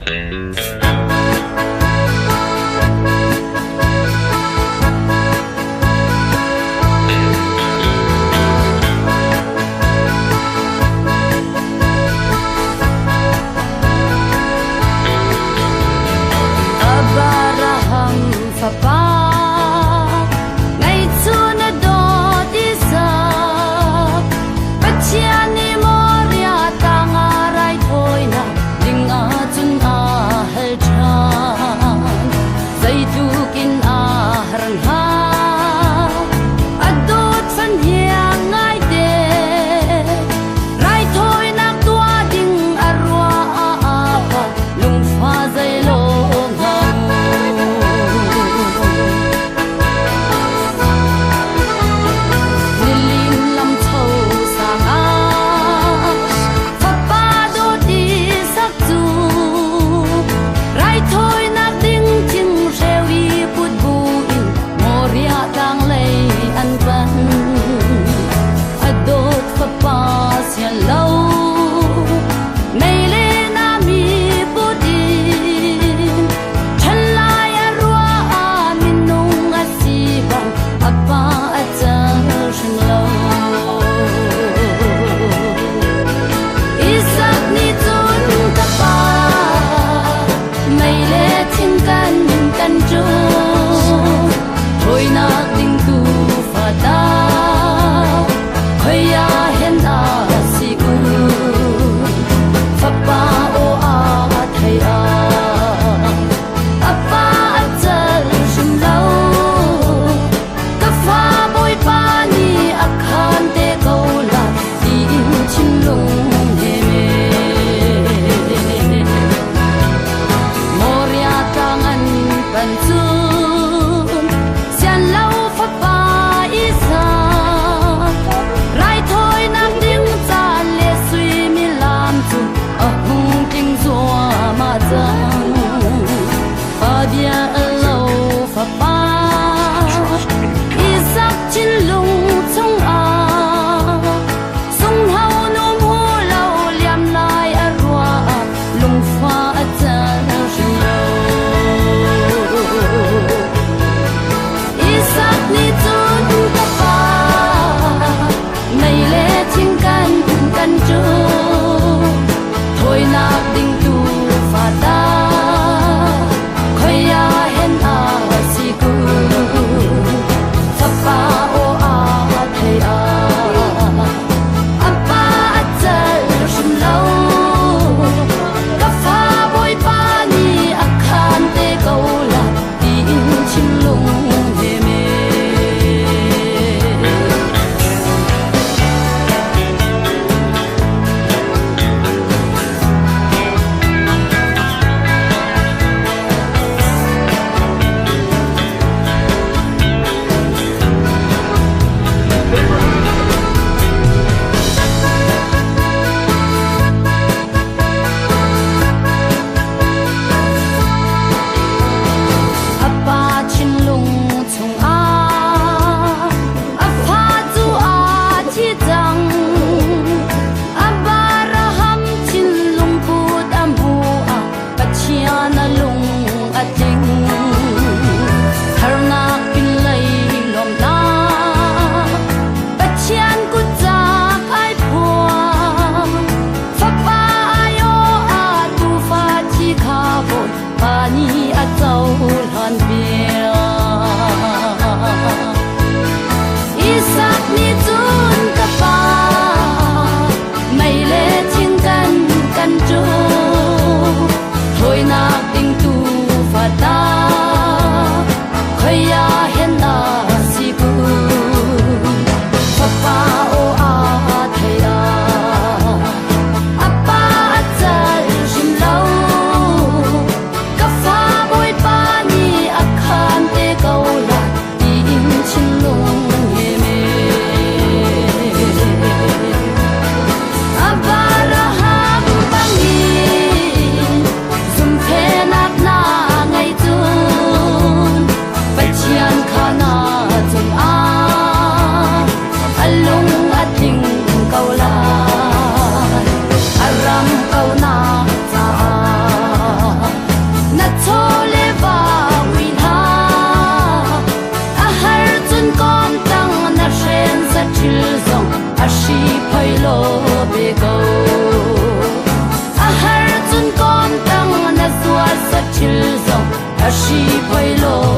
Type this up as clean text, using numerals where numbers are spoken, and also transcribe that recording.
Abraham fapa ngeichun a dawt Isak Pathian nih Moriah tlang ah raithawinak ding ahcun aa hal ṭhan. Zeitluk in aa har hnga, a dawt fahniang ngaite. Raithawinak tuah ding a ruah ah lungfa zeilaw hnga mu. Nilin lamcho sang ah fapa dawt Isak cu raithawinak ding thinghreu i put buin Moriah tlang lei an pan. A dawt fapa sian lo mei le nami put in ṭhan lai a ruah ah minung a si bang a pa a cal hrim lo. Isak nih cun ka pa mei le thing kan kan ṭum thawinak ding tu fa ta khoi ah hen a si kun fapa aw a thei ah a pa a cal hrim lo ka fa Bawipa nih a khaan te ko la tiin thinlung he me Moria tlang an pan cun sian lo fapa Isak raithawinak ding caan le suimilam cu a hung tling zuahmah cang. Pa bia al lo fapa Isak thinlung chungah sunghno nu hmu lo liam lai a ruah lungfa a cal hrim lo. Isak nih cun ka pa mei le thing kan kan ṭum thawinak ding tu fa ta khoi ah hen a si kun fapa aw a thei ah a pa a cal hrim lo ka fa Bawipa nih a khaan te ko la tiin thinlung he me. A pa thinlung chungah a fa cu aa thi cang. Abraham thinlung put a hmu ah Pathian a lung a tling. Harnak pinlei lawmhnak Pathian kut cak ai phuang. Fapa aio a tufa thi kha Bawipa nih a cohlan piak. Isak nih cun ka pa mei le thing kan kan ṭum thawinak ding tu fa ta khoi ah hen a si kun fapa aw a thei ah a pa a cal hrim lo ka fa Bawipa nih a khaan te ko la tiin thinlung he me. A hri phoi lo be ko. A har cun kawn tang na zuar sa thil zong a hri phoi lo.